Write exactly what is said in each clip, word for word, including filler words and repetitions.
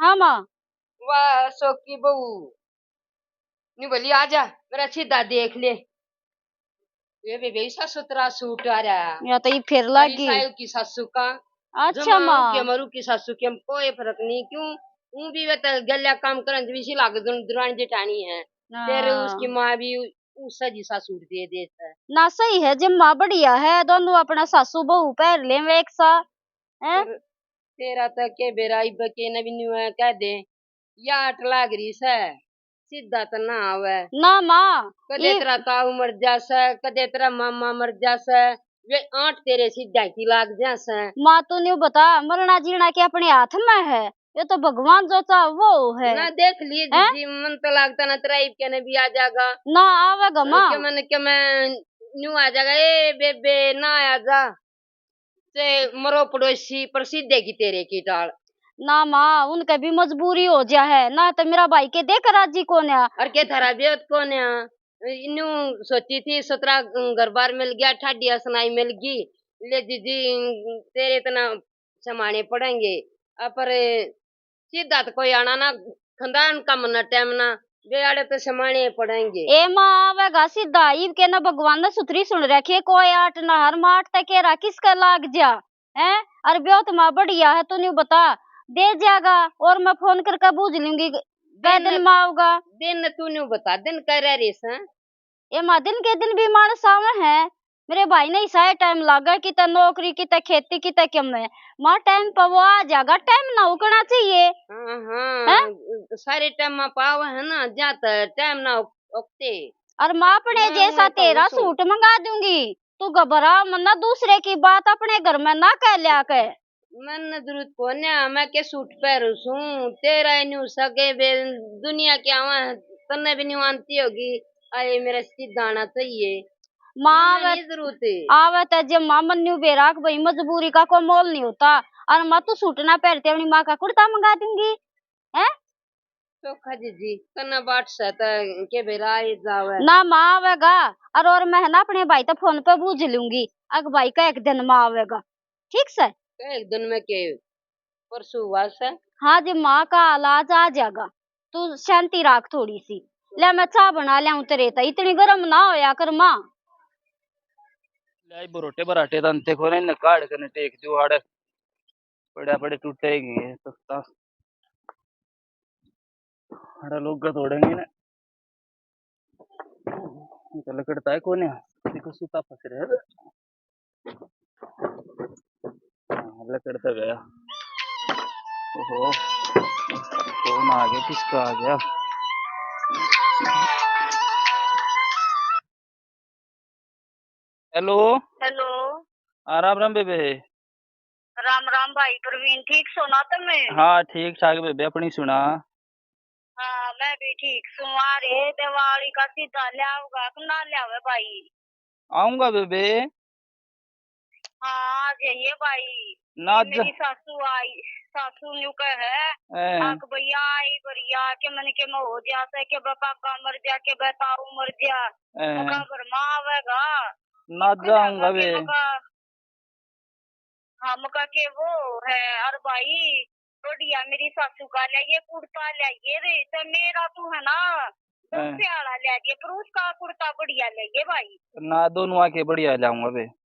हाँ माँ। वाह, अशोक की बहू, न्यू बोली, "आजा, मेरा सीधा देख ले।" ये बेबे, सासू तेरा सूट आ रहा। या तो ये फिर बड़ी लागी। सायू की सासू का। अच्छा जमा माँ। के मरू की सासू के, हम कोई फर्क नहीं। क्यों? वो भी वे तो गल्या काम करन जब इसी लागे दुन-, दुरानी जेठानी है। फिर हाँ। उसकी माँ भी उ-, उससे जी सा सूट दे दे है। ना सही है, जम्मा बढ़िया है, दोनों अपना सासू बहू पहर ले वे एक सा। हैं? पर तेरा तो के बेरा इब के नवी न्यू है, कह दे, या आट लाग रही सै, सीधा तो ना आवे। ना माँ, कदे ये तेरा ताऊ मर जा सै, कदे तेरा मामा मर जा सै, वे आठ तेरे सीधा की लाग जा सै। माँ, तू न्यू बता, मरना जीना के अपने हाथ में है, ये तो भगवान जो चाहे वो है। ना देख लिए हैं? जीजी, मन तो लागता ना तेरा इब के ने भी आ जाएगा। ना आवेगा और माँ। के मन के मैं न्यू आ जाएगा, "ए बेबे, ना आ जा।" से मरो पड़ोसी, पर सीधे की तेरे की टाल। ना माँ, उनके भी मजबूरी हो जा है, ना तो मेरा भाई के देख राजी कोन्या। और के थारा बेवत कोन्या। इन्नू सोची थी, सतरा घर बार मिल गया, ठाडिया सुनाई मिल गई। ले जीजी, तेरे इतना समाने पड़ेंगे। अ, पर सीधा तो कोई आना ना, खंदान का मना टाइम ना, बेआड़े तो समाने पड़ेंगे। ए माँ, आवेगा सीधा, इब के ना भगवान ने सुथरी सुन रखी है, कोई आट ना हर माट तक के रहा, किसका लाग जा, हैं? अरे ब्योत माँ बढ़िया है, तू न्यू बता, दे जाएगा और मैं फोन करके बूझ लूंगी, कै दिन दिन माँ आओगा। दिन तू न्यू बता, दिन कह रह रही सै? ए माँ, दिन के दिन भी माणस आवे हैं। मेरे भाई ने इसा टाइम लागे, किते नौकरी, किते खेती, किते कमे। माँ, टाइम पे वो आ जाएगा, टाइम ना उकना चाहिए। हाँ, हाँ, हैं? सारे टाइम में पावे है ना, जा तो टाइम ना उक-, उकते। और माँ, अपने ना जैसा तेरा सूट मंगा दूंगी, तू घबरा मत ना, दूसरे की बात अपने घर में ना कह लिया कर। मन्ने जरूरत कोन्या, मैं के सूट पहरू सूं, तेरा ही न्यू सगे बे, दुनिया के आवा, तन्ने भी न्यू आंती होगी, आए मेरा सीधा आना चाहिए। माँ मन्ने आवे, नहीं जरूरत है। आवे ते जे माँ मन्नू बेराक भाई, मजबूरी का कोई मोल नहीं होता। और माँ तू सूट ना पहरते अपनी माँ का कुर्ता मंगा दूंगी, हैं? चोखा जीजी, तन्ने बाट से त के बेरा ही जावे। ना माँ आवेगा, और, और मैं है ना अपने भाई तो फोन पे बूझ लूंगी, अक भाई का एक दिन माँ आवेगा, ठीक से? एक दिन में के परसों हुआ से? हाँ जी, माँ का हाल आज आ जाएगा, तू शांति राख थोड़ी सी। ले मैं चाह बना लियाऊं तेरे ते, इतनी गर्म ना होया कर माँ। ले आई बरोटे बराटे दांते को ने काढ़ के ने टेक दो आड़े, पड़ा पड़े टूटे ही गए तख्ता। अरे लोग तोड़ेंगे ना। ये तो लकड़ता है कोने, देखो सूता फंस रहा है। हाँ, लकड़ता गया। ओहो, कौन आ गया, किसका आ गया? हेलो। हेलो। हाँ, राम राम बेबे। राम राम भाई प्रवीण, ठीक सो ना तमे? हाँ, ठीक ठाक बेबे, अपनी सुना। हाँ, मैं भी ठीक सूं। आ रे, दिवाली का सीधा ल्याओगा कि ना ल्यावे भाई? आऊंगा बेबे। हाँ, आ जाइए भाई। ना ये ज- मेरी सासू आई, सासू न्यू कहे, हैं। आख भैया आई बढ़िया, के मन के में हो जा से, के बे काका मर जा, के बे ताऊ मर जा, हैं। मका भर में आवेगा। ना जाऊंगा बे। मका हम का के वो है, और भाई, बढ़िया मेरी सासू का लिया, ये कुर्ता लिया, ये रे, ते मेरा तू है ना, हाँ। दस से आला लिया, ये पुरुष का कुर्ता बढ़िया लिया, ये भाई। ना, दोनों आके बढ़िया लाऊंगा बे।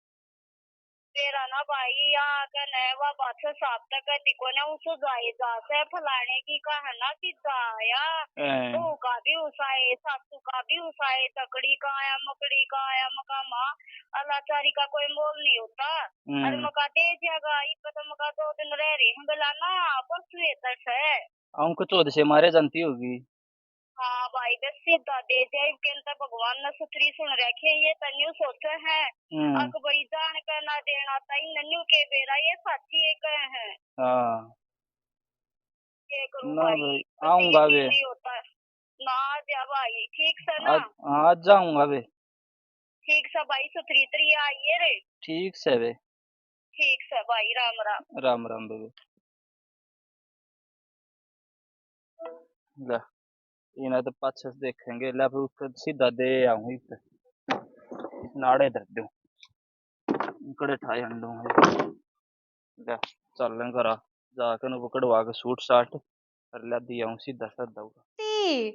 तेरा ना भाई, आ के ने वा बात साफ तक दिखो ना, उस जाए जा से फलाने की का है ना, सीधा आया, हाँ। बहू का भी उसाए, सासू का भी उसाए, तकड़ी का आया, मकड़ी का आया, मका माँ, अलाचारी का कोई मोल नहीं होता। हम्म। अरे मका दे जाएगा, इब तो मका दो दिन रह रहे हैं, बोला ना, परसों ये दस है। आऊं को चौदह से मारे जानती होगी। हाँ भाई, बस सीधा दे जाए, कहता भगवान ने सुथरी सुन रखे, ये तो न्यू सोचे है। हम्म। अक भाई जान के ना देना ताई नन्यू के बेरा, ये साची एक है। हाँ। के करूँ ना भाई, भाई, बस आऊंगा ये बे। नहीं होता। ना आ जा भाई, ठीक से ना? आज, हाँ, आज जाऊंगा बे। ठीक से भाई, सुथरी तरी आइए रे। ठीक से बे। ठीक से भाई, राम राम। राम राम बेबे। ले, इन्हें तो पाछे से देखेंगे, ले फिर उसको सीधा दे आऊं इस नाड़े धर दूं, कड़े ठाए अंडूंगे। ले, चल घरा। जाकर वो कढ़वा के सूट साट कर ला दिया हूँ, सीधा साधा होगा। ती,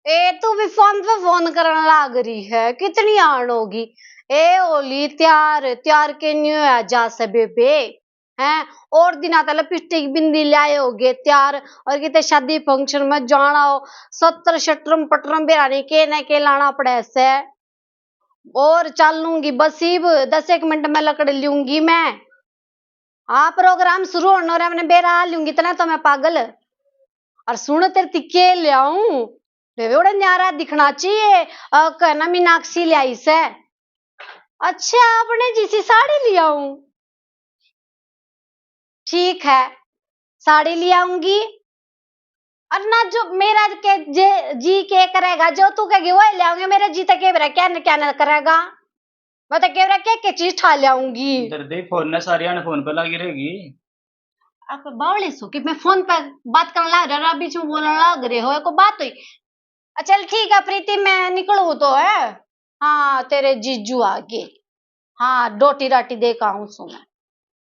ए, तू भी फोन पे फोन करने लाग रही है, कितनी आन होगी। ए ओली, तैयार तैयार के नहीं होया जा से बेबे, हैं? और दिन आता लिपस्टिक बिंदी लाए होगे तैयार, और किते शादी फंक्शन में जाना हो, सत्र शटरम पटरम बेरानी के ना के लाना पड़े से। और चालूंगी बस इब, दस एक मिनट में लकड़ लूंगी मैं। हाँ, प्रोग्राम शुरू होने और मैंने बेरा आ लूंगी, इतना तो मैं पागल। और सुन, तेरे ती के ले आऊं? बेबे, उड़े न्यारा दिखना चाहिए। अ, कहना मीनाक्षी ले आई से। अच्छा, आपने जिसी साड़ी ले आऊं? ठीक है, साड़ी ले आऊंगी। और ना जो मेरा के जे जी के करेगा, जो तू कहेगी वो ले आऊंगी। मेरे जी तो के बेरा क्या न क्या न करेगा। मैं तो के बेरा के के चीज ठा ले आऊंगी। इधर देख, फोन ना सारिया ने फोन पे लगी रहेगी। आप बावले सो कि मैं फोन पे बात करने लाग रहा, बीच में बोलने लाग रहे हो, को बात हुई। अ, चल ठीक है प्रीति, मैं निकलूं तो है। हाँ, तेरे जीजू आ गए। हाँ, डोटी राटी दे के आऊं सू मैं।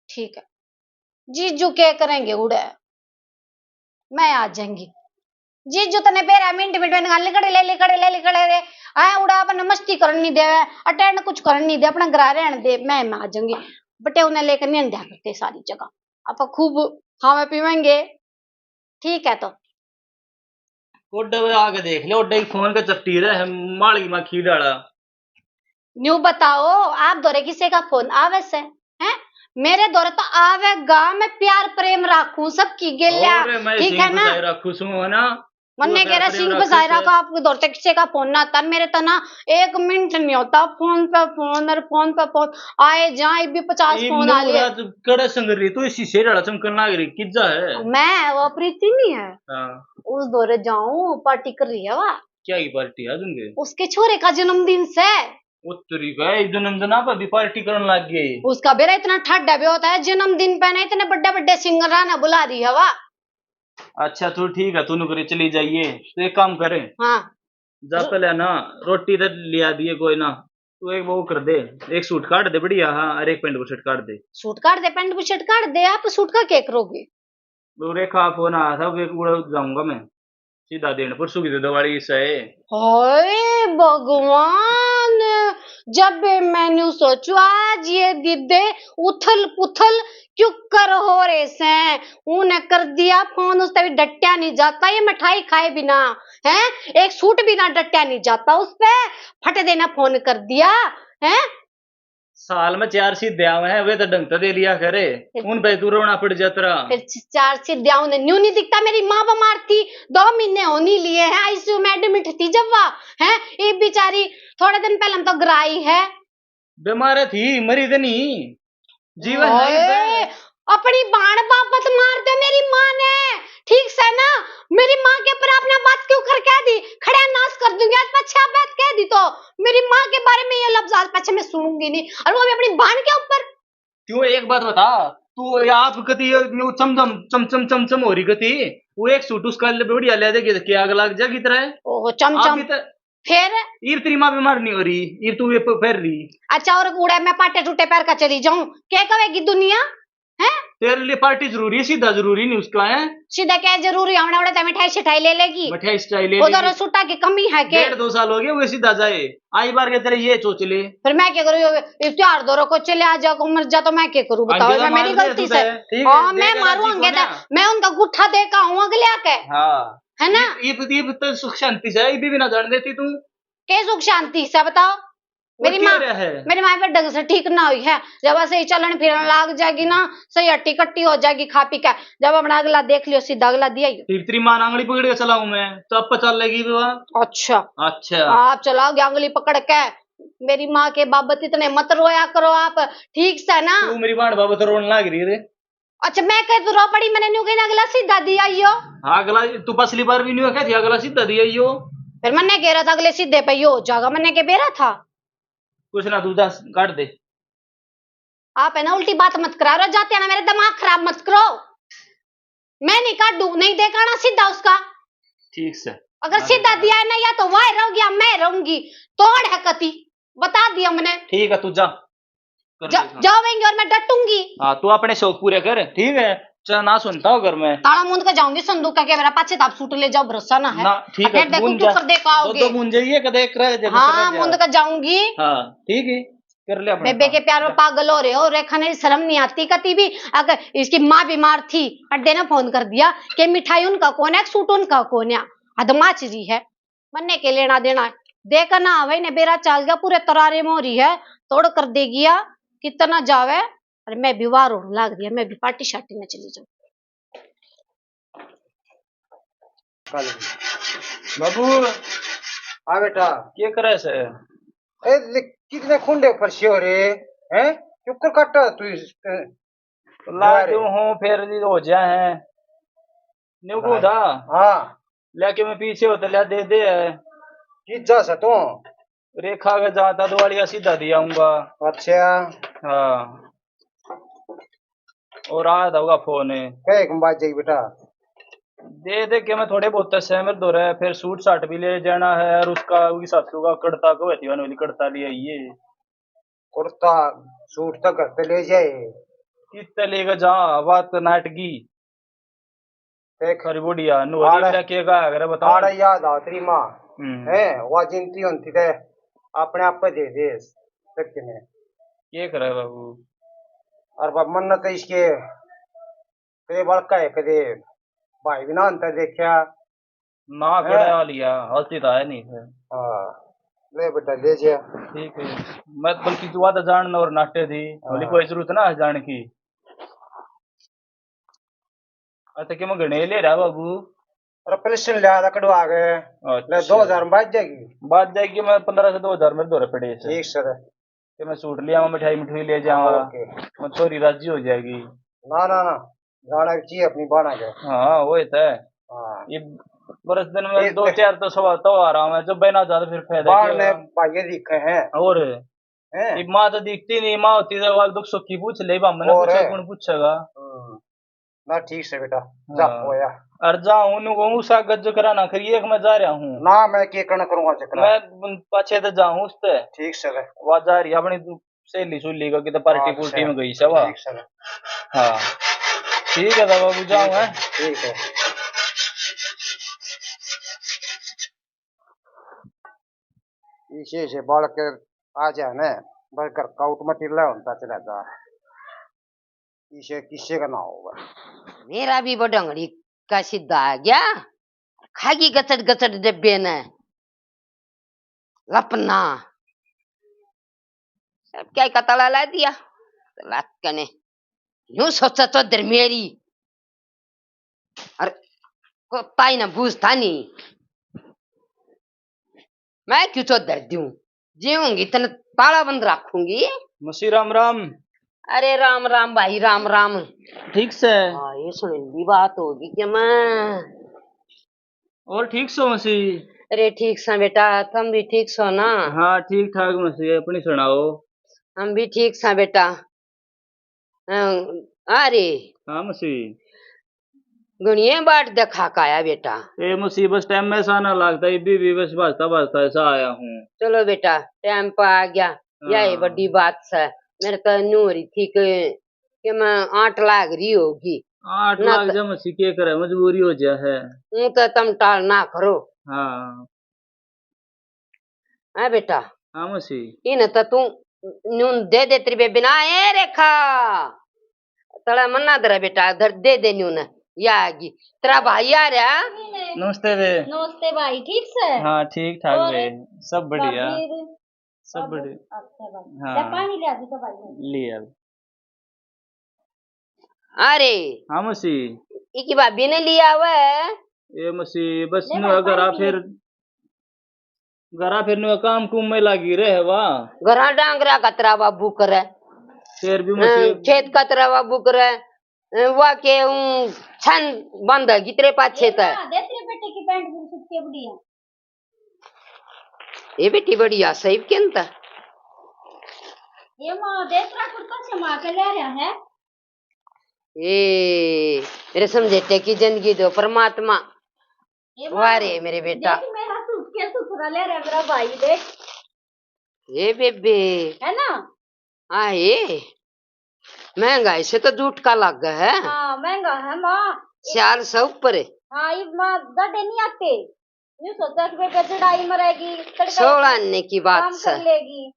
ठीक है, जीजू के करेंगे उड़े, मैं आ जाएंगी। जीजू तने बेरा मिनट मिनट में लिकड़े ले, लिकड़े ले, लिकड़े ले। आए उड़ा अपन मस्ती करन नहीं दे, अटेंड कुछ करन नहीं दे, अपना घर रहन दे, मैं, मैं आ जाऊंगी। बटे उन्हें लेकर नहीं अंधा करते सारी जगह, आप खूब खावे पीवेंगे। ठीक है तो। ओडे आके देख ले, ओडे फोन के चट्टी रहे, माली में खी डाला। न्यू बताओ, आप दौरे किसी का फोन आवे से, हैं? मेरे दौरे तो आवेगा, मैं प्यार प्रेम राखूं सबकी गेल्या, और मैं ठीक सिंह है ना? फसाए राखू सूं, है ना? मन्ने तू कह रहा प्यार प्रेम सिंह राखू फसाए से। राखो, आपके दौरे तो किसी का फोन ना आता, मेरे तो ना एक मिनट नहीं होता, फोन पे फोन और फोन पे फोन आए जाए, भी पचास ये फोन आ न्यू लिए। रात कड़े संग रही, तू इसी से रड़ा चमकन लाग रही, किज्जा है? मैं, वो प्रीति नहीं है? हाँ। उस दौरे जाऊं, पार्टी कर रही है वा। क्या की पार्टी है तुमके? उसके छोरे का जन्मदिन से। ओ तेरी का, एक जन्मदिन आप अभी पार्टी करने लग गए। उसका बेरा इतना ठाडा भी होता है, जन्मदिन पे ना इतने बड़े बड़े सिंगर ना बुला रही है वा। अच्छा, तू ठीक है, तू नुकरी चली जाइए, तो एक काम करे। हाँ। जा पहले ना, रोटी तो लिया दिए कोई ना, तू एक वो कर दे, एक सूट काट दे बढ़िया, हाँ, और एक पैंट बुशर्ट काट दे। सूट काट दे, पैंट बुशर्ट काट दे, आप सूट का क्या करोगे? वो रेखा फोन आया था, वे उड़ा जाऊंगा मैं, सीधा देन परसों की तो दिवाली से। हाय भगवान, जब मैंने सोचू आज ये दीदे उथल पुथल क्यों कर हो रहे से, उन्हें कर दिया फोन, उससे भी डटिया नहीं जाता ये मिठाई खाए बिना, हैं? एक सूट बिना डटिया नहीं जाता उस पे, फट देना फोन कर दिया, हैं? साल में चार सीधे आवे हैं, वे तो ढंग तो दे लिया करे, फिर उन पे तू रोना पड़ जा तेरा। फिर च-, चार सीधे आऊं ने न्यू नहीं दिखता, मेरी माँ बीमार थी, दो महीने होने लिए हैं, आईसीयू में एडमिट थी जब वा, हैं? ये बेचारी थोड़े दिन पहले तो ग्राई है। बीमार थी, मरी तो नहीं, जीवन है ओए, इधर। अपनी बाण बाबत मार दे मेरी माँ ने, ठीक से ना? मेरी माँ के ऊपर आपने बात क्यों कर कह दी? खड़ा नाश कर दूंगी आज, पाछे आप बात कह दी तो। मेरी माँ के बारे में ये लफ्ज आज पाछे मैं सुनूंगी नहीं, और वो भी अपनी बाण के ऊपर। क्यों, एक बात बता, तू ये आप कती ये न्यू चमचम चमचम चमचम हो रही कती, वो एक सूट उसका ले बढ़िया ले देगी तो क्या आग लग जाएगी तेरे? ओहो, चमचम। आप भी तो फिर? ईर तेरी माँ बीमार नहीं हो रही, ईर तू ये प-, फिर रही। अच्छा, और उड़े मैं पाटे टूटे पैर का चली जाऊं, क्या कहेगी दुनिया? हैं? तेरे लिए पार्टी जरूरी है, सीधा जरूरी नहीं उसका है। सीधा क्या जरूरी है? हमने उड़े तो मिठाई शिठाई ले लेगी। मिठाई शिठाई ले उधर लेगी। सूटा की कमी है के? डेढ़ दो साल हो गए वो सीधा जाए, आई बार के तेरे ये सोच ले। फिर मैं क्या करूँ? इफ्तियार दौरों को चले आ जा, को मर जा तो मैं क्या करूँ? बताओ, आगे तो मैं मेरी मार दे गलती तू से। तो, ठीक है, हाँ, मैं देगा मारूंगे तो। मैं उनका गुट्ठा दे का हूँ अगले आके। हाँ। है ना? ये, ये, ये तो सुख शांति से, ये भी, भी ना जान देती तू। के सुख शांति से बताओ? मेरी माँ, मेरी माँ पे ढंग से ठीक ना हुई है, जब ऐसे ही चलन फिरन लाग जाएगी ना, सही हट्टी कट्टी हो जाएगी खा पी के। जब अपना अगला देख लियो, सीधा अगला दिया ही। तेरी, तेरी माँ ने आंगली पकड़ के चलाऊं मैं, तो अब पता लगेगी बाबा। अच्छा। अच्छा। आप चलाओगे आंगली पकड़ के? मेरी माँ के बाबत इतने मत रोया करो आप, ठीक से ना? तू मेरी माँ बाबत रोने लाग रही है। अच्छा, मैं कह तू रो पड़ी, मैंने न्यू कहना अगला सीधा दिया यो। हाँ, अगला तू पछली बार भी न्यू कहती, अगला सीधा दिया यो। फिर मैंने कह रहा था अगले सीधे पे यो हो जाएगा, मैंने के बेरा था। कुछ ना, तू दस काट दे। आप है ना उल्टी बात मत करा रो, जाते ना मेरे दिमाग खराब मत करो। मैं नहीं काटू, नहीं दे काना सीधा उसका। ठीक से। अगर सीधा दिया है ना, या तो वह रहोगी या मैं रहूंगी। तोड़ है कती, बता दिया मैंने। ठीक है, तू जा। कर जा-, ले काम। जावेंगे और मैं डटूंगी। हाँ, तू अपने शौक पूरे कर, ठीक है? अच्छा, ना सुनता हो घर में। ताला मूंद के जाऊंगी संदूक का, के मेरा पाछे ताप सूट ले जाओ, भरोसा ना है। ना, ठीक है, अगर देखो मूंद क्यों जा। कर दे का दो, आओगे? दो मूंद जाइए, कदे एक रह जाए, दूसरा हाँ, रह जाए। मूंद के जाऊंगी। हाँ, ठीक है, कर ले अपना बेबे काम। के प्यार में पागल हो रहे हो, रेखा ने शर्म नहीं आती कती भी। अगर इसकी माँ बीमार थी, अड्डे ने फोन कर दिया कि मिठाई उनका कौन है, सूट उनका कौन है, हद माच रही है। मन्ने के लेना देना है। देखा ना, वही ने बेरा चाल गया, पूरे तरारे में हो रही है, तोड़ कर देगी या कितना जावे। अरे मैं भी वार होने लाग रही है, मैं भी पार्टी शार्टी में चली जाऊँ। बाबू, हाँ बेटा। के करे से? ए, ले, कितने खुंडे फरसे हो रे, हैं? क्यों कर काटा तू इस, ए, तो ला दीवार? दूं हूँ, फिर भी हो जा है। न्यू को भाई। था। हाँ। लेके मैं पीछे होते लिया दे दे है। किस जा से तू? रेखा के जाता दिवालिया सीधा दे आऊंगा। अच्छा। हाँ। और आया था होगा फोन। कहे कम बात जाएगी बेटा? दे दे के मैं थोड़े बहुत से मेरे धोरे, फिर सूट साट भी ले जाना है और उसका, उसकी सासू का कुर्ता को है, वाली कुर्ता ले आइए। कुर्ता सूट तो घर पे ले जाए। कित लेके जा, बात नाटकी। देख। खरी बुढ़िया, नु आड़े, लेके गा, अगर बताओ। आड़े याद आ तेरी माँ। हम्म। है, वा जिनती होती ते अपने आप पे दे दे, सच में। के करे बाबू? और बाप मन तो इसके कदे बड़का है, कदे भाई भी ना अंतर देखा। ना, हैं? कड़े आ लिया, हस्ती तो है नहीं फिर। हाँ, ले बेटा, ले जा। ठीक है, मैं बल्कि तू तो जान और नाटे थी, बोली हाँ। कोई जरूरत ना है जान की। अच्छा, कि मैं घणे ले रहा बाबू? अरे, पेंशन लिया था, कटवा के। अच्छा। ले, दो हजार में बाज जाएगी। बाज जाएगी, मैं पन्द्रह से दो हजार मेरे धोरे पड़े से। ठीक सर। कि मैं सूट लिया, मैं मिठाई मिठाई ले जावा। ओके। मैं छोरी राजी हो जाएगी। ना, ना, ना, जाना भी चाहिए अपनी बाणा के। हाँ, वो तो है। हाँ। ये बरस दिन में ये दो तो चार तो सवा तो आ रहा हूँ, जब बहना ज्यादा फिर फायदा बाण क्या में है? भाइये दिखे हैं। और हैं? ये माँ तो दिखती नहीं, माँ होती तो वो दुख सुख की पूछ ले, बा, मैंने और पूछा, है? कौन पूछेगा? हम्म। ना, ठीक से बेटा, जा हाँ। होया। और जा, उन्हें कहूँ, उसा गज करा ना करिए, एक मैं जा रहा हूँ। ना, मैं के कण करूँगा चक्रा। मैं पाछे तो जाऊँ उसते। ठीक से रे। वा जा रही अपनी सहेली सुहेली का, किते पार्टी अच्छा। पुर्टी में गई से वा। ठीक से रे। हाँ। ठीक है, तो बाबू जाऊँ, ठीक है, हैं? ठीक है। इसे से बाल के आ जाए ना, बस घर का उठ में टिल्ला होता चला जा। इसे किसे का ना होगा। मेरा भी बडंगड़ी का सीधा आ गया, खागी गचट गचट डब्बे ने लपना। सब क्या का ताला ला दिया, लात कने। यूं सोचा चौधर मेरी, अरे, को ताई ना बूझ था नहीं, मैं क्यों चौधर दूं? जीऊंगी तने ताला बंद रखूंगी। मसी राम राम। अरे राम राम भाई, राम राम। ठीक से? हाँ, ये सुन ली बात होगी कि मैं। और ठीक सो मसी? अरे ठीक सा बेटा, तुम भी ठीक सो ना? हाँ, ठीक ठाक मसी, अपनी सुनाओ। हम भी ठीक सा बेटा। अं, अरे। हाँ मसी। घणिये बाट देखा का आया बेटा। ए मसी, बस टाइम में ऐसा ना लगता, ये भी, भी बस भाजता भाजता ऐसा आया हूँ। चलो बेटा, टाइम पे आ गया, यही हाँ। बड़ी बात से। मेरे तो न्यू हो रही थी कि, कि मैं आठ लाग रही होगी। आठ ना लाख तो जा मसी, के करे, मजबूरी हो जा है। ऊं तो तम टाल ना करो। हाँ। है बेटा? हाँ मसी। इन तो तू न्यून दे दे तेरी बेबी ना। ए रेखा, तड़ा मन्ना धरा बेटा, धर दे दे न्यून। या आ गई। तेरा भाई आ रहा। नमस्ते बे। नमस्ते भाई, ठीक से? हाँ, ठीक ठाक और बे। सब बढ़िया। भाभी? सब सब बढ़िया। अच्छा भाई। हाँ। ले पानी ले आ दी तो भाई ने। ले आ। अरे। हाँ मसी। इकी भाभी ने लिया हुआ है। ए मसी, बस ले नु भाई, घरा पानी पी फिर, ले। घरा फिर नु काम कुम में लागी रहे वा। घरा डांगरा कतरा बाबू करे। फिर भी हाँ, मसी। खेत कतरा बाबू करे। अ, वा के ऊं छन बंद है, कितरे पाछे ये तक। ना, दे तेरे बेटे की पैंट पूरी सूट के बढ़िया। ये बेटी बढ़िया सही के अंत। ये माँ, देख रहा कुर्ता से माँ के ले रहा है। ए, मेरे समझेटे की जिंदगी दो परमात्मा। ये माँ, वाह रे मेरे बेटा। देख मेरा सूटकेस उठा ले रहा मेरा भाई, देख। ये बेबे। है ना? हाँ, ये। महंगाई से तो जूठ का लाग है। हाँ, महंगा है माँ। चार सौ ऊपर है। हाँ, ये माँ गड्ढे नहीं आते। यूं सोचा कि बेबे चढ़ाई मरेगी, तड़का सोलह आने की बात काम से कर लेगी।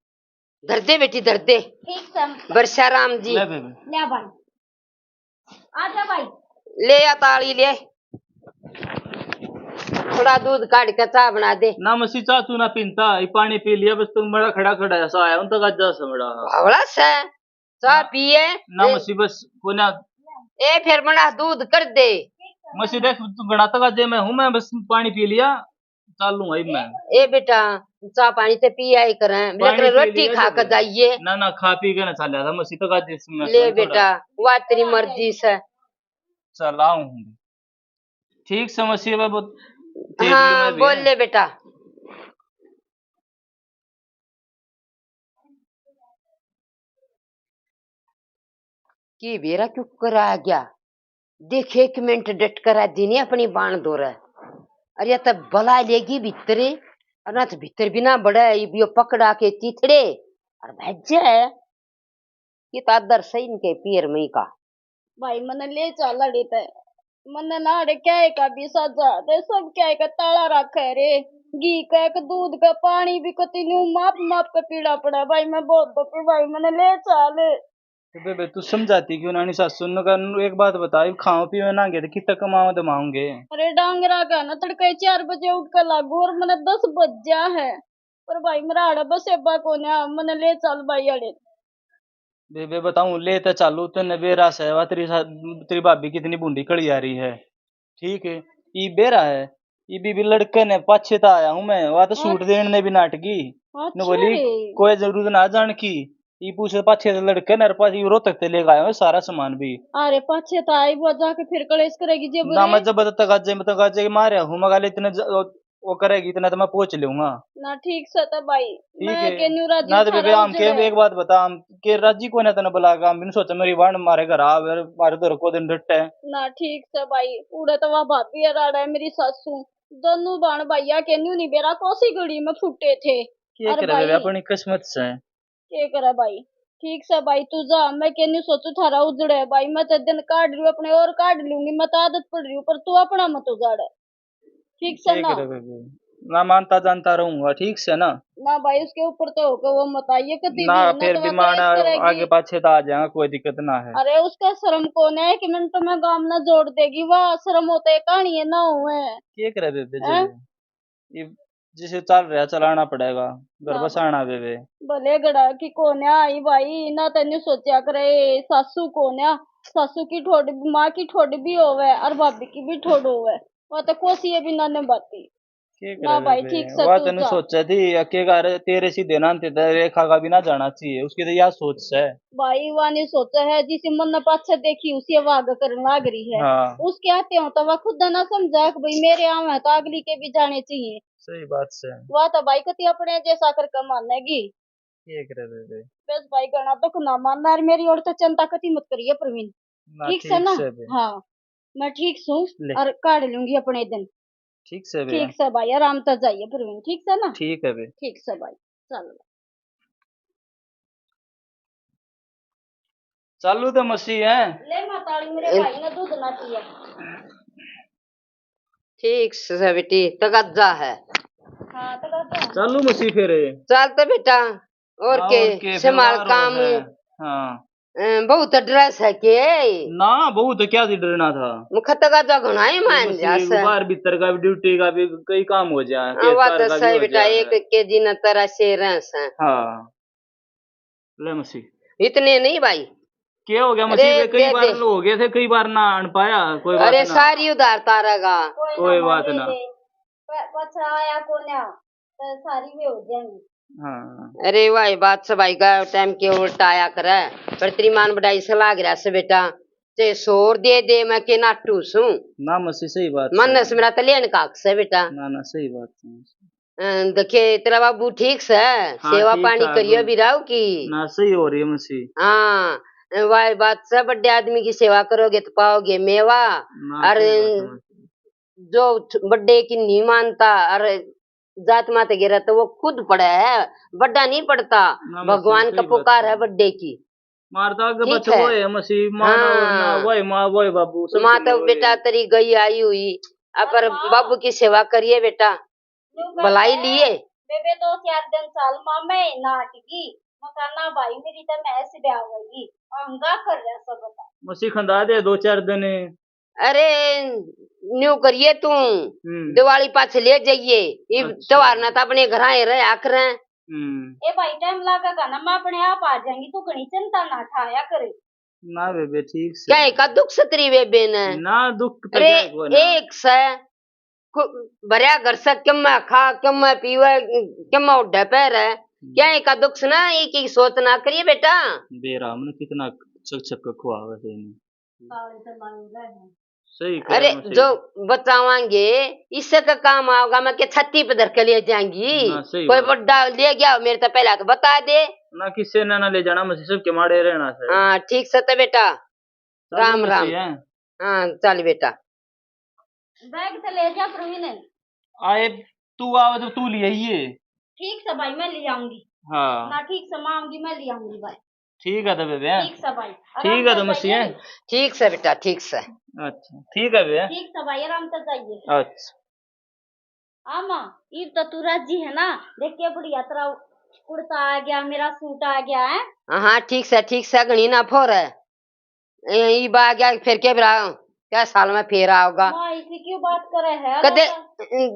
धर दे बेटी, धर दे। ठीक से। बरसा राम जी। ले बेबे। ले भाई। आजा भाई। ले आ ताली ले। थोड़ा दूध काट के चाय बना दे। ना मसी, चाय तू ना पीनता, ये पानी पी लिया बस। तू बड़ा खड़ा खड़ा ऐसा आया, उन तक आज जा समड़ा। बावला से चाय पिए। ना ए। मसी बस कोना। ए फिर बना दूध कर दे। मसी देख, तू घना तक आज मैं हूँ, मैं बस पानी पी लिया। चालू है मैं। ए बेटा, चाय पानी ते पी आई करें, पानी पी रोटी लिया खा के जाइए। ना ना, खा पी के ना चाल था मसी तो का जिसमें ले बेटा, वा तेरी मर्जी से। चल आऊं हूँ। ठीक से मसी, अब बहुत तेज हाँ, बोल ले बेटा। की बेरा क्यों कर आ गया? देख, एक मिनट डट कर आ जी ने अपनी बाण दो रहा। अरे, या तो बला लेगी भीतरे, और ना तो भीतर भी ना बड़ा है, इब यो पकड़ा के चिथड़े और भेजे है। ये तो आदर सही इनके पियर मई का। भाई, मने ले चाल अड़े ते। मन्ने ना अड़े क्या है का भी साजा, ते सब क्या है का ताला रखा है रे। घी का एक दूध का पानी भी कति न्यू माप माप के पीना पड़ा। भाई, मैं बहुत दुखी भाई, मन्ने ले चाल। तो बेबे, तू समझाती क्यों ना सासू ने? एक बात बता, खाओ पीवे ना गए तो कितना कमाओ दमाओगे? अरे, डांगरा का ना तड़के चार बजे उठ के लागू और मने दस बज जा है, पर भाई, मेरा आड़ा बस एबा कोन्या, मने ले चल भाई अड़े। बेबे, बताऊं, ले तो चालू, तन्ने बेरा से वा तेरी सा-, तेरी भाभी कितनी भूंडी कड़ी आ रही है। ठीक है, ई बेरा है, ई भी, भी लड़के ने पाछे तो आया हूँ मैं, वा तो सूट देने ने भी नाटकी। अच्छा ने बोली, रे। कोई जरूरत ना जान की, ई पूछे पाछे से लड़के ने, और पाछे रोहतक ते लेके आया हूँ सारा सामान भी। अरे पाछे तो आई, वो जाके फिर कलेश करेगी जे ना। मैं जब तक आज, मैं तक आज मारे हूँ, मगा ले इतने ज-, वो करेगी, इतना तो मैं पहुंच लूंगा। ना, ठीक से तो भाई, ठीक मैं है। के न्यू राजी ना तो बेबे, हम के, एक बात बता, हम के राजी कोने तने बुला के, हम भी सोचा मेरी बाण मारे घर आवे, मारे दर को दिन डटे। ना, ठीक से भाई, उड़े तो वह भाभी है, राड़ा है मेरी सासू, दोनों बाण भैया के न्यू नहीं बेरा कौसी घड़ी में फूटे थे। के करे बेबे, अपनी किस्मत से। के करे भाई, ठीक से भाई, तू जा, मैं के न्यू सोचू थारा उजड़े है भाई, मैं तो दिन काट रही हूँ अपने और काट लूंगी, मैं तो आदत पड़ रही हूँ, पर तू अपना मत उजाड़े। ठीक से ना? ना मानता जानता रहूंगा, ठीक से ना? ना भाई, उसके ऊपर तो होके वो मत आइए कभी ना, भी, फिर तो भी माना आगे पाछे तो आ जाएगा, कोई दिक्कत ना है। अरे उसका शर्म कौन है, एक मिनट में गाम ना जोड़ देगी, वाह शर्म होते कहानी है ना हुए। के करे बेबे जी? ये जिसे चल रहा चलाना पड़ेगा, घर बसाना बेबे। भले गड़ा की कोन्या आई भाई, ना तन्ने सोचा करे सासू कोन्या, सासू की ठोड, माँ की ठोड भी होवे और भाभी की भी ठोड होवे, वो तो कोसी है बिना ने बाती। के ना करे भाई, बेबे? ठीक से वा तू तन्ने जा। सोचा थी, या के घर तेरे सीधे ना ते रेखा का भी ना जाना चाहिए, उसकी तो या सोच है। भाई, वा नहीं सोचा है, जिसे मन ने पाछे देखी, उसे वाग करने लाग रही है। हाँ। उसके आते हो तो वह खुद ना समझा कि भाई मेरे आवे तो अगली के भी जाने चाहिए। सही बात से। वा तो भाई कति अपने जैसा करके मानेगी। के करे बेबे? बस भाई, घना दुख ना मानना, और मेरी ओर तो चिंता कति मत करिए प्रवीण। ना, ठीक से ना? हाँ, मैं ठीक सूं और काट लूंगी अपने दिन। ठीक से बे। ठीक से भाई, आराम से जाइए प्रवीण, ठीक से ना? ठीक है बे। ठीक से भाई, चल। चालू तो मसी है। ले माताली, मेरे भाई ने दूध ना पिया। ठीक से बेटी, तगज्जा है। हाँ, तगज्जा है। चालू मसी फिर। चल तो बेटा, और हाँ, के, और के, संभाल काम। हाँ। अ, बहुत डरे से के? ना, बहुत क्या थी डरना था? मुख तगज्जा घणा ही मान जा से। बाहर भीतर का भी, ड्यूटी का भी कई काम हो जाए, हाँ, बात तो सही बेटा, एक केजी ना तरह से रह से। हाँ। ले मसी। इतने नहीं भाई। क्या हो गया मसी? अरे, कई बार हो गए थे, कई बार ना आन पाया, कोई बात ना। अरे, सारी उधार तारेगा। कोई बात ना। प-, पछा आया कोन्या, तो सारी वे हो जाएंगी। हाँ। अरे, वाह, बात से भाई का टाइम के उल्टा आया करे। पर तेरी मान बढ़ाई से लाग रहा से बेटा, ते शोर दे दे, मैं के नाटू सूं। ना मसी, सही बात मन से। से मेरा तो लेन का हक से बेटा। ना, ना, सही बात है। अ, देखे, तेरा बाबू ठीक से? हाँ, सेवा पानी करियो बिराव की? ना, सही हो रही है मसी। हाँ, वाह बात से, बड़े आदमी की सेवा करोगे तो पाओगे मेवा। ना, और सही बात है। जो बड़े की नहीं मानता और जात मात गिरा तो वो खुद पड़ा है, बड़ा नहीं पड़ता। ना, मसी, भगवान का पुकार है बड़े की। मार तो आगे ठीक बच्चे है। वो है मसीह, माँ ना, हाँ। ना, वो है माँ, वो है बाबू, सब माँ तो बेटा तेरी गई आई हुई, अब पर बाबू की सेवा करिए बेटा। न्यू भलाई कहते लिए। हैं, बेबे दो चार दिन साल माँ मैं नाटगी, मकाना भाई मेरी तो मैं ऐसे ब्याह होगी, हंगा कर रहा सब बता। मसीह खंदा दे दो चार दिन। अरे, न्यू करिए तू, हम्म। दिवाली पाछे ले जाइए, ये अच्छा। त्योहार ना तो अपने घर आए रहे आकर। हम्म। ए भाई, टाइम लागेगा ना, मैं अपने आप आ जाएंगी, तू घणी चिंता ना ठाया करे। ना बेबे, ठीक से। क्या का दुख सतरी बेबे ने? ना, दुख तो अरे, क्या कोई ना। एक से कु-, भरया घर से किम्मा खा, किम्मा पीवे, किम्मा उड्डे पैर है। हम्म। क्या एक दुख से ना, एक, एक सोच ना करिए बेटा। बेरा हमने कितना चक चक खुआवे से इन्हें। सही कह अरे, रहे हो, सही। जो बचावांगे, इससे का काम आओगा, मैं के छाती पे धर के ले जाएंगी। ना, सही कोई बात। बड्डा ले गया, मेरे तो पहला तो बता दे। ना किसी ने ना ले जाना, मसीह सबके माड़े रहना से। हाँ, ठीक से तो बेटा। चलो, राम, राम। मसीह है। हाँ, चल बेटा। बैग तो ले जा प्रवीण। आए, तू आवे तो तू ले आइए। ठीक से भाई, मैं ले आऊंगी। हाँ। ना, ठीक से मैं आऊंगी, मैं ले आऊंगी भाई। ठीक है तो बेबे। ठीक से भाई। ठीक है तो मसीह है। ठीक से बेटा, ठीक से। अच्छा, ठीक है बेबे। ठीक से भाई, आराम से जाइए। अच्छा। हाँ माँ, इब तो तू राजी है ना? देख के बढ़िया तेरा कुर्ता आ गया, मेरा सूट आ गया है। हाँ, हाँ, ठीक से, ठीक से, घणी ना फोर है। ए, इब आ गया, फिर के बेरा, क्या साल में फेर आओगा? माँ, इसी क्यों बात करे है? कदे, दादा?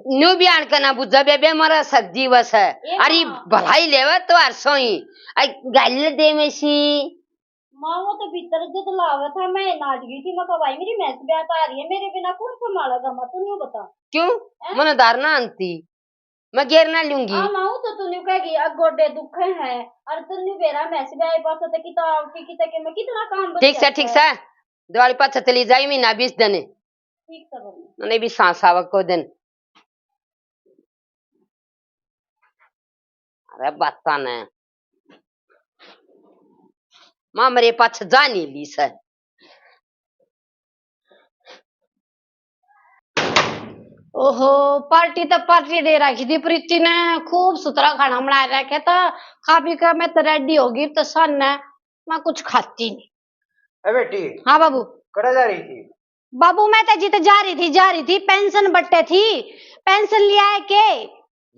न्यू भी आन के ना बुझा बेबे, मारा सक दिवस है। ए अरे, माँ। भलाई लेवे तो हर सोई। आई गल दे में सी। माँ, वो तो भीतर जद लावे था, मैं नाच गई थी, मैं कहा, "भाई, मेरी भैंस ब्याह आ रही है, मेरे बिना कौन संभालेगा माँ, तू न्यू बता।" क्यों? हैं? मने धारणा आंती। मैं गेर ना लूंगी। आ माऊ तो तू न्यू कहेगी, "अब गोडे दुखे हैं, और तू न्यू बेरा मैं से ब्याह पाछे ते किता, की किता के मैं कितना काम बच ठीक से, जाता ठीक है।" से। दिवाली पाछे चली जाई, महीना बीस दिन। ठीक से बोल। मने भी सांस आवक को दिन। अरे बाता ने। माँ मेरे पाछे जा नहीं ली से। ओहो, पार्टी तो पार्टी दे रखी थी प्रीति ने, खूब सुथरा खाना बना रखे था, खा पी के मैं तो रेडी होगी, तो सन है, मैं कुछ खाती नहीं। ए बेटी। हाँ बाबू। कड़ा जा रही थी? बाबू, मैं तो जित जा रही थी, जा रही थी, पेंशन बट्टे थी, पेंशन लिया है के?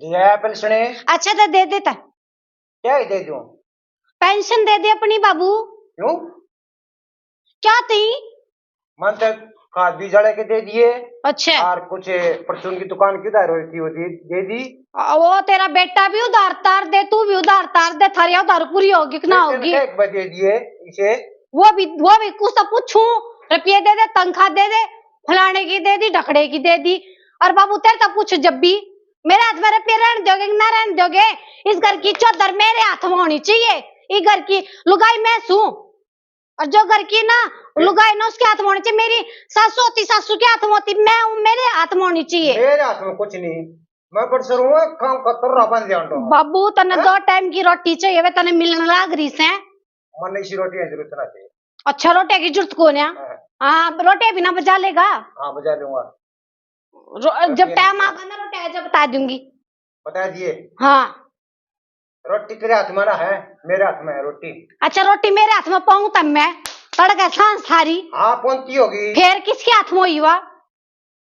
लिया है पेंशन। अच्छा तो दे देता। क्या ही दे दूं? पेंशन दे दे अपनी बाबू। क्यों? क्या थी? मन तो खाद बीज वाले के दे दिए। अच्छा। और कुछ परचून की दुकान की उधार हुई थी, वो दे, दे दी। आ, वो तेरा बेटा भी उधार तार दे, तू भी उधार तार दे, थारी उधार पूरी होगी कि ना होगी? एक बार दे दिए इसे। वो भी, वो भी कुछ तो पूछूं, रुपये दे दे, तनख्वाह दे दे, फलाने की दे दी, ढकड़े की दे दी। और बाबू तेरे तो पूछ जब भी, मेरे हाथ में रुपये रहने दोगे कि ना रहने दोगे? इस घर की चौधर मेरे हाथ में होनी चाहिए, इस घर की लुगाई मैं सूं। और जो घर की ना लुगाई ना उसके हाथ में होनी चाहिए, मेरी सासू होती, सासू के हाथ में होती, मैं हूँ, मेरे हाथ में होनी चाहिए। मेरे हाथ में कुछ नहीं, मैं बड़ सरू हूँ, काम का तर्रा बन जान दो। बाबू, तन्ने हैं? दो टाइम की रोटी चाहिए, वे तन्ने मिलने लाग रही से। मन इसी रोटी की जरूरत ना चाहिए। अच्छा, रोटी की जरूरत कौन है? हाँ। हाँ, रोटी भी ना बजा लेगा। हाँ, बजा लूंगा। रो-, जब टाइम आगा ना, रोटी जब बता दूंगी। बता दिए। हाँ। रोटी तेरे हाथ में ना है, मेरे हाथ में है रोटी। अच्छा, रोटी मेरे हाथ में पाऊं तब मैं तड़के सांस थारी। हाँ, पहुंचती होगी। फिर किसके हाथ में हुई वा?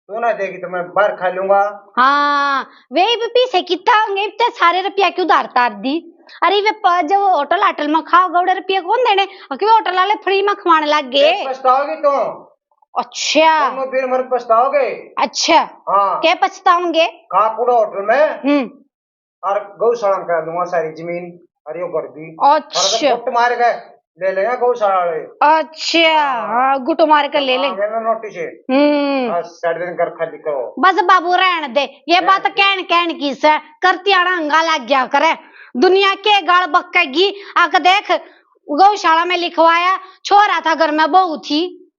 तू ना देगी तो मैं बाहर खा लूंगा। हाँ, वे भी पीछे कितना होंगे, इतने सारे रुपया क्यों उधार तार दी? अरे वे प-, जब होटल हाटल में खाओगे, उड़े रुपये कौन देने? क्यों होटल वाले फ्री में खवाने लग गए? फिर पछताओगी तू। अच्छा। दोनों बेर मर पछताओगे। अच्छा। हाँ। क्या पछताओगे? खा पूरा होटल में। हम्म। और गौशाला में करा दूंगा सारी जमीन और यो घर भी। अच्छा। और गुट मार के ले लेगा गौशाला वाले। अच्छा, हाँ। हाँ, गुट मार के ले ले। हाँ, मैंने नोटिस है। हम्म। हाँ, साढ़े दिन घर खाली करो। बस बाबू रहन दे, ये बात कहन, कहन की से, करती आना हंगा लग गया करे। दुनिया के गाल बकेगी, आके देख, गौशाला में लिखवाया, छोरा था घर में बहू थी।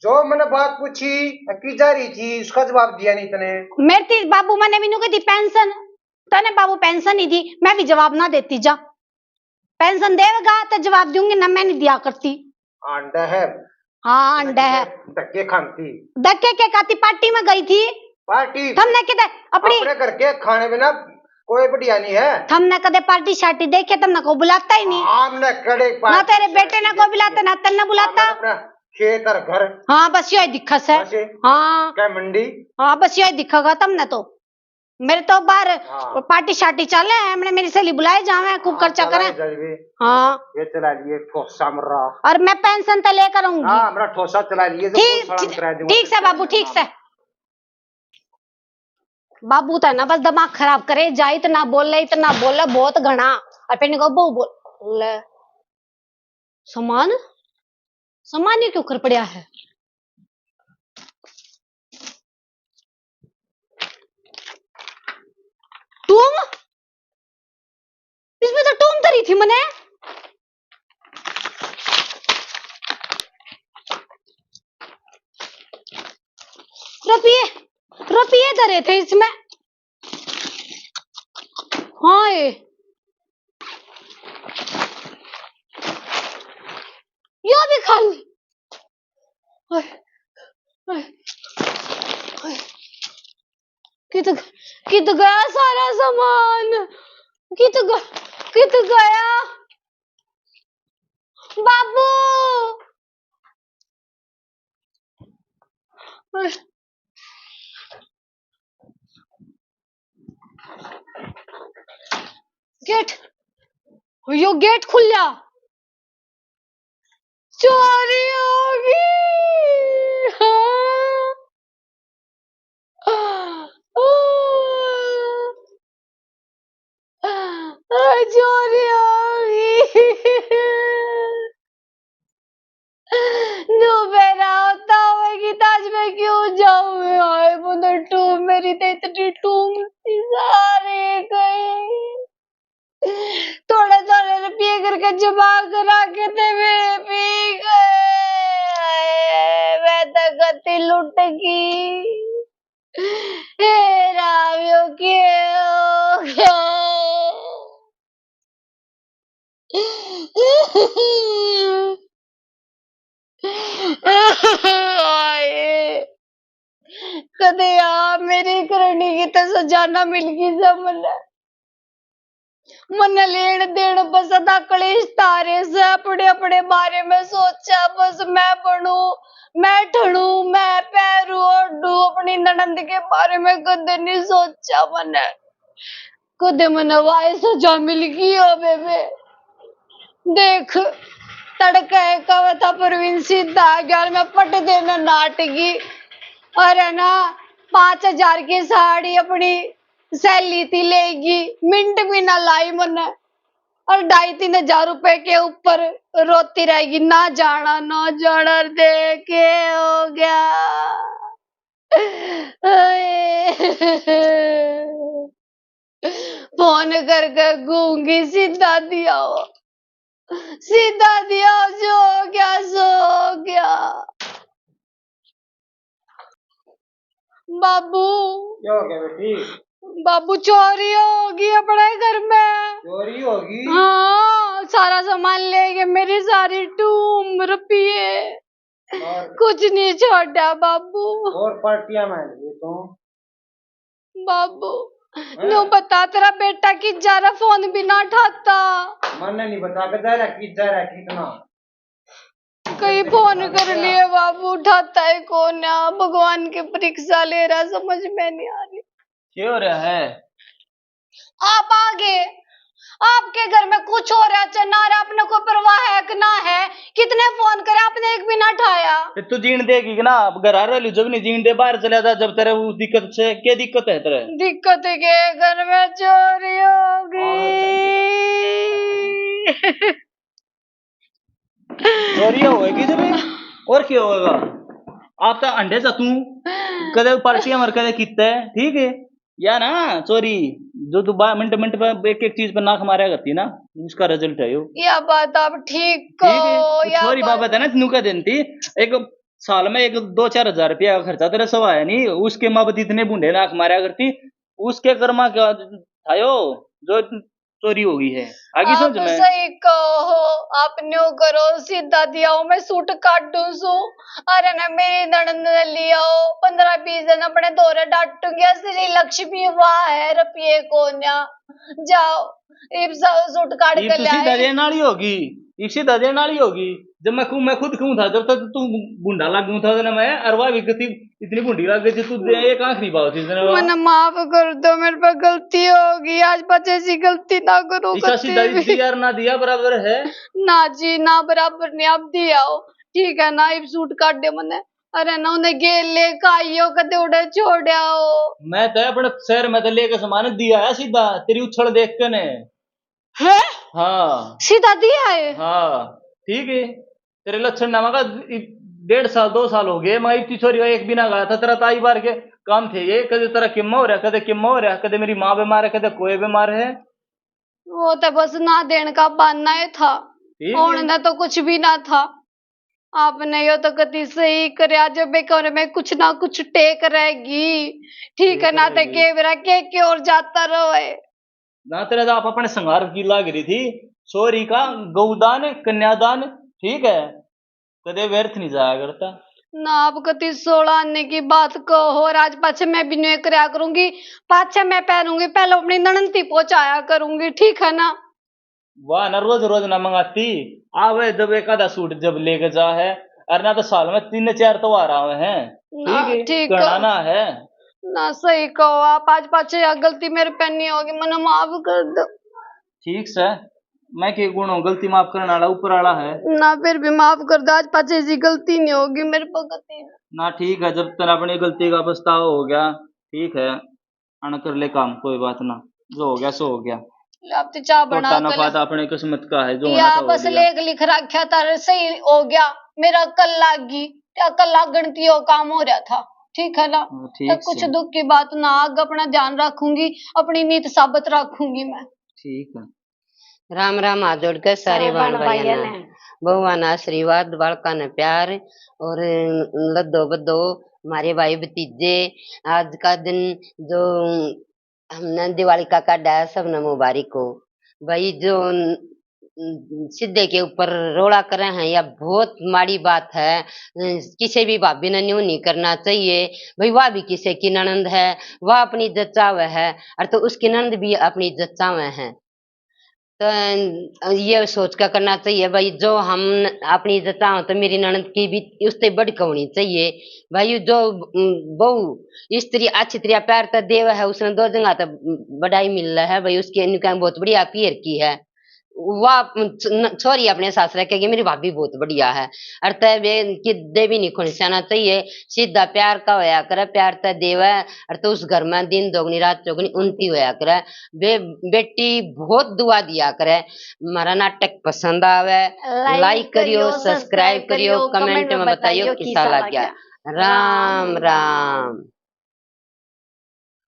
जो मैंने बात पूछी, की जा रही थी, उसका जवाब दिया नहीं तने। मेरे ती बाबू मैंने मैनू कही थी पेंशन, तने बाबू पेंशन नहीं दी, मैं भी जवाब ना देती जा। पेंशन देवेगा तो जवाब दूंगी ना, मैं नहीं दिया करती। अंडा है। हाँ, अंडा है। धक्के खाती। धक्के के खाती, पार्टी में गई थी। पार्टी? हमने किधर अपनी अपने घर के खाने बिना कोई बढ़िया नहीं है। थमने कदे पार्टी शार्टी देखे, थमने को बुलाता ही नहीं। हमने कड़े ना पार्टी तेरे बेटे ने शार्टी को बुलाता, देखी है। ना तन्ने बुलाता। हमने अपना खेत और घर। हाँ, बस यो ही दिखा से। बस ये। हाँ। क्या मंडी? हाँ, बस यो ही दिखेगा तमने तो। मेरे तो बाहर हाँ। पार्टी शार्टी चाले है, हमने मेरी सहेली बुलाए जावे, खूब हाँ, खर्चा चला करे। ही जाए। हाँ। ये चला लिए ठोसा मर्रा। और मैं पेंशन तो लेकर आऊंगी। हाँ, हमरा ठोसा चला लिए, जो ठीक, बहुत सारा ठीक, करा दूंगा। ठीक से बाबू, ठीक से। बाबू तो है ना, बस दिमाग खराब करे, जा इतना बोले, इतना बोले, बहुत घना। और फिर इनको बहू बोले, सामान, सामान ये क्यों कर पड़ा है? टूम? इसमें तो टूम धरी थी मने। रुपये, रुपये धरे थे इसमें। हाँ, ये, यो भी खाली। ओए, ओए, ओए। कित, कित गया सारा सामान? कित ग-, कित गया? बाबू! ओए। गेट, यो गेट खुल जा। चोरी होगी। हाँ। आ, चोरी होगी। न्यू बेरा होता होवे कि ताज में क्यों जाऊं? हाय, मदर टू, मेरी तो इतनी टूम थी, सारे गए। थोड़े थोड़े रुपये करके जमा करा के थे, वे पी गए। हाय, मैं तो गति लुट गई। हे राम, यो के हो गया? हाय, कदे आ मेरी करनी की तो सजा ना मिल गई जा मन्ने। मन्ने लेण देण बस अदा कलेश तारे से, अपने अपने बारे में सोचा बस, मैं बनू, मैं ठणू, मैं पैरू ओढ़ू, अपनी ननंद के बारे में कदे नहीं सोचा मन्ने। कदे मन्ने वाई सजा मिल गई हो बेबे। देख, तड़के कवे था प्रवीण सीधा आ गया और मैं पट देना नाटकी। और है ना, पाँच हजार की साड़ी अपनी सहेली थी लेगी, मिनट भी ना लाई मन्ने। और ढाई तीन हजार रुपए के ऊपर रोती रहेगी, ना जाना, ना जाना। देखे हो गया। फोन करके गूंगी, सीधा दिया हो, सीधा दिया हो, जो हो गया सो हो गया। बाबू। क्या हो गया बेटी? बाबू, चोरी होगी अपने घर में। चोरी होगी? हाँ, सारा सामान ले गए, मेरी सारी टूम, रुपये, और? कुछ नहीं छोड़ा बाबू। और पार्टियां में ये तो। बाबू, हैं? न्यू बता, तेरा बेटा कित जा रहा, फोन भी ना उठाता। मन्ने नहीं बता के जा रहा, कित जा रहा, कितना। कई फोन कर लिए बाबू, उठाता है कौन? आ, भगवान की परीक्षा ले रहा, समझ में नहीं आ रही। क्या हो रहा है? आप आ गए, आपके घर में कुछ हो रहा है ना, आपने कोई परवाह है कि ना है? कितने फोन करे, आपने एक भी ना उठाया। ते तू जीण देगी कि ना? अब घर आ रही जब नहीं जीण दे, बाहर चला जा। जब तेरे वो दिक्कत से, क्या दिक्कत है तेरे? दिक्कत है के घर में चोरी होगी। चोरी होएगी जब, और क्या होएगा? आप तो अंडे सा तू, कदे पार्टियां मर कदे कित्ते, ठीक है? या ना चोरी, जो तू बा-, मिनट मिनट पे एक एक चीज पे नाक मारा करती ना, उसका रिजल्ट है यो। या बात आप ठीक ठीक है? कहो, या चोरी बात बाबत है ना, न्यू कह देती, एक साल में एक दो चार हजार रुपया का खर्चा तेरा सवा है नहीं, उसके माँ बाप इतने बूढ़े नाक मारा करती, उसके कर्मा का था यो, जो चोरी हो गई है। आगी समझ में? सही कहो, आप न्यू करो, सीधा दिया हो, मैं सूट काटू सू। अरे ना, मेरी ननद ने लिया हो, पन्द्रह बीस दिन अपने धोरे डांटूंगी, श्री लक्ष्मी वाह है, रुपये कोन्या। जाओ, इब स-, सूट काट इब के तो ले सीधा आए। देने वाली होगी, इब सीधा देने वाली होगी। जब मैं खू-, मैं खुद कहूँ था, जब तक तू गुंडा लग गया था ना, मैं अरवा भी गति इतनी भुंडी लग गई थी, तू दे एक आंख नहीं पावती थी ना। मन्ने माफ कर दो, मेरे पे गलती होगी, आज पाछे ऐसी गलती ना करूँ ईसा कभी सीधा भी। जी यार ना दिया बराबर है। ना जी, ना बराबर नहीं, आप दिया हो, ठीक है ना, इब सूट काट दे मन्ने। अरे ना, उन्हें गेल लेके आइयो, कदे उड़े छोड़या हो। मैं तो अपने शहर में तो लेके सामान दिया है सीधा, तेरी उछल देख के ने। है? हाँ। सीधा दिया है? हाँ, ठीक है। तेरे लक्षण ना मगा, इ-, डेढ़ साल, दो साल हो गए, मैं इतनी छोरी एक बिना गया था, तेरा ताई बार के काम थे ये, कदे तेरा किम्मा हो रहा, कदे किम्मा हो रहा, कदे मेरी माँ बीमार है, कदे कोई बीमार है। वो तो बस ना देने का बहाना ही था, ठीक है। होने तो कुछ भी ना था। आपने यो तो कति सही करया, जब एक और में कुछ ना कुछ टेक रहेगी, ठीक है ना, ते के बेरा के, के और जाता रहे। ना तेरे तो आप अपने संगार की लाग रही थी, छोरी का गौदान, कन्यादान, ठीक है, कदे व्यर्थ नहीं जाया करता। ना आप कति सोलह आने की बात कहो, और आज पाछे मैं भी न्यू करया करूंगी, पाछे मैं पहनूंगी, पहले अपनी ननद ती पहुंचाया करूंगी, ठीक है ना? वाह ना, रोज रोज ना मंगाती, आवे जब एक आधा सूट जब लेके जा है, और ना तो साल में तीन चार त्योहार आवे हैं, ना, ठीक है, ठीक है। घना ना है। ना सही कहो आप, आज पाछे या गलती मेरे पे नहीं होगी, मन्ने माफ कर दो। ठीक से, मैं के गुण हूँ, गलती माफ करने वाला ऊपर वाला है। ना, फिर भी माफ कर दो, आज पाछे ऐसी गलती नहीं होगी मेरे पे कती। ना, ठीक है, जब तेरा अपनी गलती का पछतावा हो गया, ठीक है, अन कर ले काम, कोई बात ना, जो हो गया सो हो गया। ले, आप तो चाय बना खोटा के नफा ले। तो अपने किस्मत का है, जो या होना था, हो बस गया। लेख लिख रखा था, सही हो गया, मेरा कल लाग गई, या कल लागण ती यो काम हो रहा था, ठीक है ना? हाँ, ठीक तो कुछ से। दुख की बात ना, आगे अपना ध्यान रखूंगी, अपनी नीत साबित रखूंगी मैं। ठीक है। राम राम, हाथ जोड़ के सारे सारे बाण बाण भाइयां भाइयां ने। ने। बहुआं ने आशीर्वाद, बालकां ने प्यार और लद्दो बद्दो म्हारे भाई भतीजे। आज का दिन जो हमने दिवाली का काढ़ा है, सबने मुबारक हो। भाई जो सीधे के ऊपर रोला करे हैं, या बहुत माड़ी बात है। किसी भी भाभी ने न्यू नहीं करना चाहिए। भाई वह भी किसी की ननद है, वह अपनी इज्जत चाहवे है, और तो उसकी ननद भी अपनी इज्जत चाहवे है। तो ये सोच कर करना चाहिए भाई, जो हम न-, अपनी इज्जत चाहो तो मेरी ननद की भी उससे बढ़ के होनी चाहिए। भाई जो, उम, बहू स्त्री अच्छी तरह प्यार तो देवे है, उसने दो जगह तो बड़ाई मिल रहा है भाई, उसकी इनका बहुत बढ़िया पीहर की है। वह न-, छोरी अपने सासरे कहेगी मेरी भाभी बहुत बढ़िया है। और तय बे किदे भी नहीं खुनसाना चाहिए, सीधा प्यार का होया करे, प्यार तय देवे। और तो उस घर में दिन दोगुनी रात चौगुनी उन्नति होया करे। बे-, बेटी बहुत दुआ दिया करे। हमारा नाटक पसंद आवे, like like करियो, करियो, subscribe subscribe करियो, करियो, comment comment में में बताइयो बताइयो किसा किसा लग गया। लग गया। राम राम।